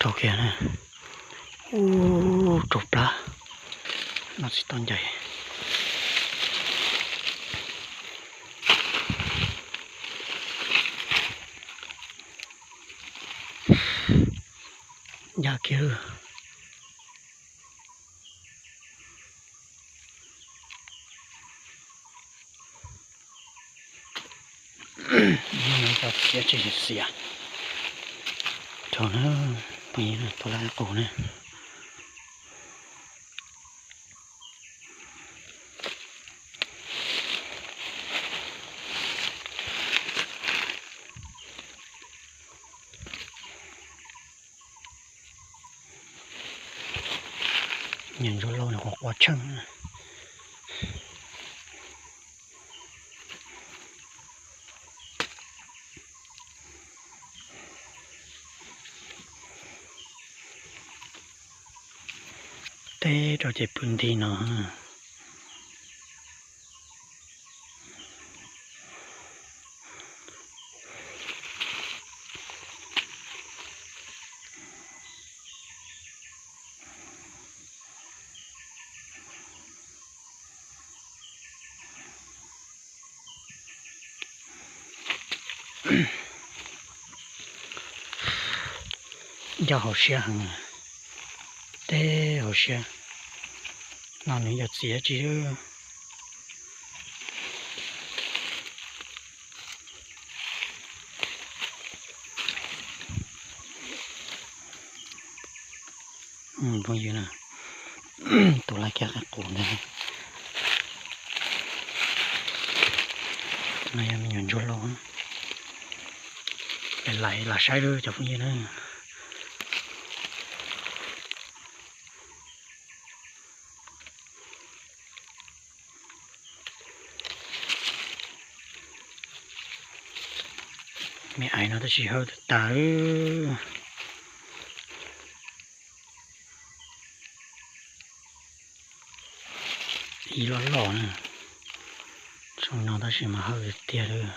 Tau kiag na. Ub, raug plab, noj tsis tau ncaim. Ncaj kiag. Txiav tsis xiav. Rau na, phooj ywg, tus laj qus na. Nyuam ntsuag lauj, nyuam qhuav qua tsheej. Teb rau ces pw nti no. Ncaj hauv siab heev, teb hauv siab no nws yog txiav tsis. Phooj ywg, tus laj kiag qaib qus ntag. No yog me nyuam ntsuag lauj. Lais lam saib lawm cov phooj ywg na. Me aiv no tab sis hawb tag tag. Ib loj loj na, zoo no tab sis mas hawb tiag tiag lawm.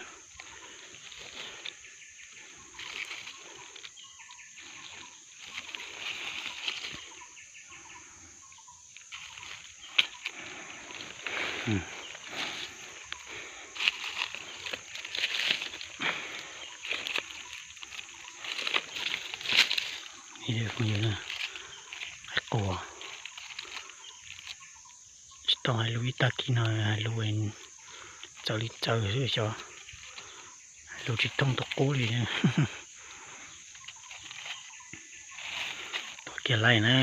Ib phooj ywg, qaib qus tsis tau hais lus ib tag kis no, hais lus txawv li txawv xwb xyov, hais lus tsis thooj tus qub li. Tua kiag laij na.